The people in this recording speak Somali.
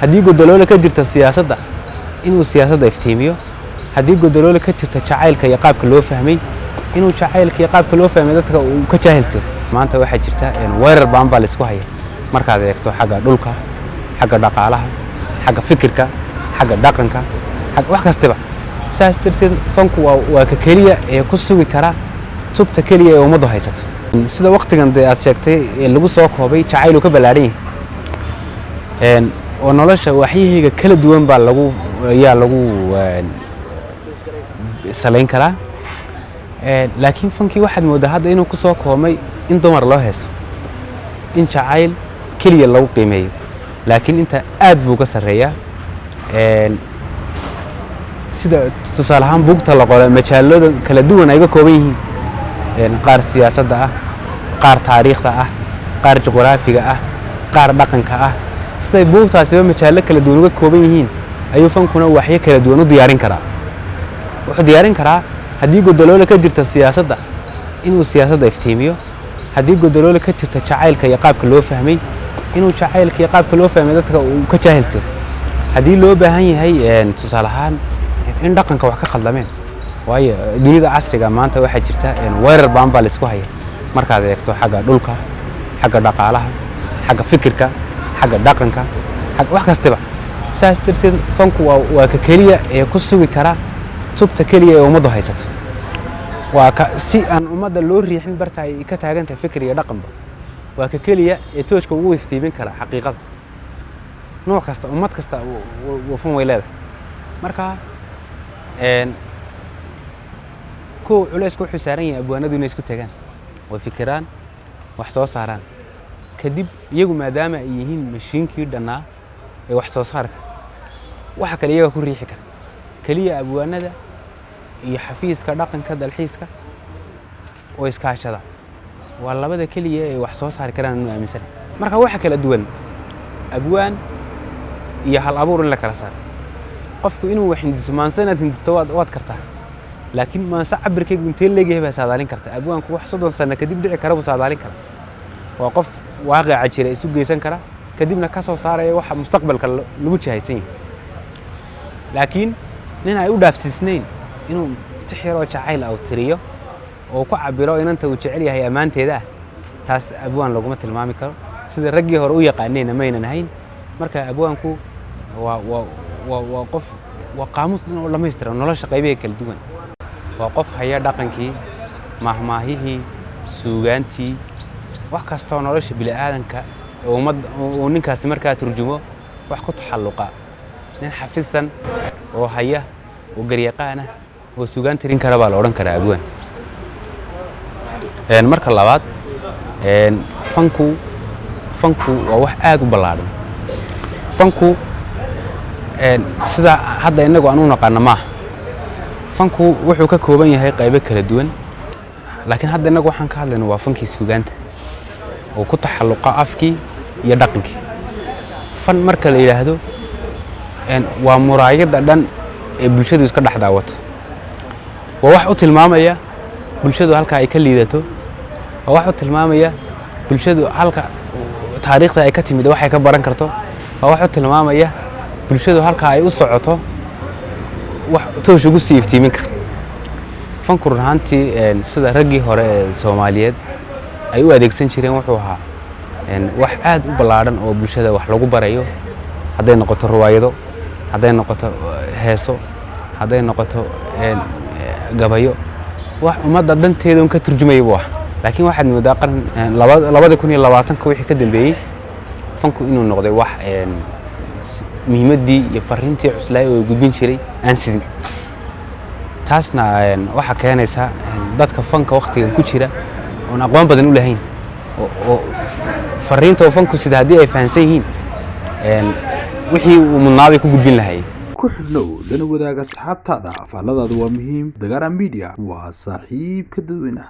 Haddii godoloole ka jirta siyaasadda, inuu siyaasadda iftiimiyo. Haddii godoloole ka jirta jacaylka iyo qaabka loo fahmay, inuu jacaylka iyo qaabka loo fahmay dadka uu ka jaahiltiro. Maanta waxaa jirta weerar baan baa laisku haya markaad eegto xagga dhulka, xagga dhaqaalaha, xagga fikirka, xagga dhaqanka, wax kastaba. Saas darteed fanku waa ka keliya ee ku sugi kara tubta keliya ee ummaddu haysato. Sida waktigan dee aad sheegtay ee lagu soo koobay, jacayl uu ka ballaadhan yahay oo nolosha waxyahayga kala duwan baa lagu ayaa lagu salayn karaa. Laakiin fankii waxaad mooddaa hadda inuu ku soo koobmay in dumar loo heeso, in jacayl keliya lagu qiimeeyo, laakiin inta aad buu ka sarreeyaa. Sida tusaale ahaan buugta la qoro, majaalada kala duwan ay ga kooban yihiin, qaar siyaasadda ah, qaar taariikhda ah, qaar juqraafiga ah, qaar dhaqanka ah, siday buugtaasiba majaallo kala duwan uga kooban yihiin ayuu fankuna waxyo kala duwan u diyaarin karaa. Wuxuu diyaarin karaa haddii godoloole ka jirta siyaasadda, inuu siyaasadda iftiimiyo. Haddii godoloole ka jirta jacaylka iyo qaabka loo fahmay, inuu jacaylka iyo qaabka loo fahmay dadka uu ka jaahiltiro. Haddii loo baahan yahay tusaale ahaan in dhaqanka wax ka khaldameen, waayo dunida casriga maanta waxaa jirta weerar baan baa laisku haya markaad eegto xagga dhulka, xagga dhaqaalaha, xagga fikirka, xagga dhaqanka, wax kastaba. Saas darteed fanku waa ka keliya ee ku sugi kara tubta keliya ee ummaddu haysato. Waa ka si aan ummadda loo riixin barta ay ka taagan tahay fikir iyo dhaqanba. Waa ka keliya ee tooshka ugu iftiimin kara xaqiiqada. Nooc kasta, ummad kasta fan way leedahay. Marka kow culeysku wuxuu saaran yahay abwaanadu inay isku tagaan oo fikiraan, wax soo saaraan. Kadib iyagu maadaama ay yihiin mashiinkii dhannaa ee wax soo saarka, waxa kale iyaga ku riixi kara. Keliya abwaanada iyo xafiiska dhaqanka dalxiiska oo iskaashada waa labada keliya ee wax soo saari karaan anu aaminsanahay. Marka waxa kala duwan abwaan iyo hal abuur in la kala saaro. Qofku inuu wax hindiso, maanse inaad hindisto waad kartaa, laakiin maanse cabirkaygu intee leegyahay baa saadaalin karta. Abwaanku wax 30 sano kadib dhici kara buu saadaalin karaa. Waa qof waaqica jira isu geysan kara, kadibna ka soo saaraya waxa mustaqbalka lagu jahaysan yahay. Laakiin nin ay u dhaafsiisnayn inuu tix yaroo jacayl ah uu tiriyo oo ku cabiro inanta uu jecel yahay ammaanteeda ah, taas abwaan laguma tilmaami karo. Sida raggii hore u yaqaaneenna maynan ahayn. Marka abwaanku waa qof, waa qaamuus dhan oo dhammaystiran nolosha qaybaha kala duwan. Waa qof haya dhaqankii, maahmaahihii, suugaantii, wax kastoo nolosha bini'aadanka ummad uu ninkaasi markaa turjumo, wax ku taxalluqa. Nin xafisan oo haya oo garyaqaan ah oo suugaan tirin kara baa la odhan karaa abwaan. Marka labaad, fanku waa wax aad u ballaadhan. Fanku sida hadda innagu aan u naqaano maaha. Fanku wuxuu ka kooban yahay qaybo kala duwan, laakiin hadda innagu waxaan ka hadlayna waa fankii suugaanta oo ku taxalluqa afkii iyo dhaqankii. Fan marka la yidhaahdo waa muraayadda dhan ee bulshadu iska dhex daawato. Waa wax u tilmaamaya bulshadu halka ay ka liidato. Waa wax u tilmaamaya bulshadu halka taariikhda ay ka timid waxay ka baran karto. Waa wax u tilmaamaya bulshadu halka ay u socoto, wax toosh ugu sii iftiimin kara. Fanku run ahaantii sida raggii hore ee Soomaaliyeed ay u adeegsan jireen wuxuu ahaa wax aad u ballaadhan oo bulshada wax lagu barayo, hadday noqoto riwaayado, hadday noqoto heeso, hadday noqoto gabayo, wax ummadda dhanteeda un ka turjumaya buu ahaa. Laakiin waxaad moodaa qarn 2020-ka wixii ka dambeeyey fanku inuu noqday wax muhiimaddii iyo fariintii cuslaay oo gudbin jiray aan sidin. Taasna waxaa keenaysa dadka fanka waktigan ku jira oon aqoon badan u lahayn oo fariinta oo fanku sida haddii ay fahansan yihiin wixii uu mudnaabay ku gudbin lahayay. Ku xidhnow, lana wadaaga asxaabtaada. Faalladaadu waa muhiim. Dagaara Media waa saaxiibka dadweynaha.